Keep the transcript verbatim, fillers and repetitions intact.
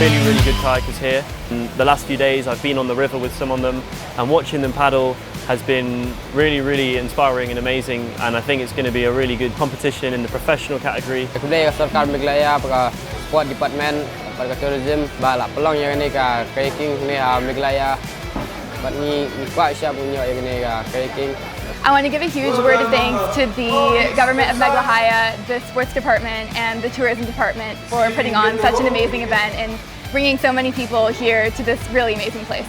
Really, really good kayakers here. And the last few days I've been on the river with some of them, and watching them paddle has been really, really inspiring and amazing, and I think it's going to be a really good competition in the professional category. Khublei ka sorkar Meghalaya, bad ka sport department, bad ka tourism ba la pynlong ïa kane ka kayaking hangne ha Meghalaya. Bad ngi kwah shibun ïa kane ka kayaking. I want to give a huge word of thanks to the government of Meghalaya, the sports department, and the tourism department for putting on such an amazing event and bringing so many people here to this really amazing place.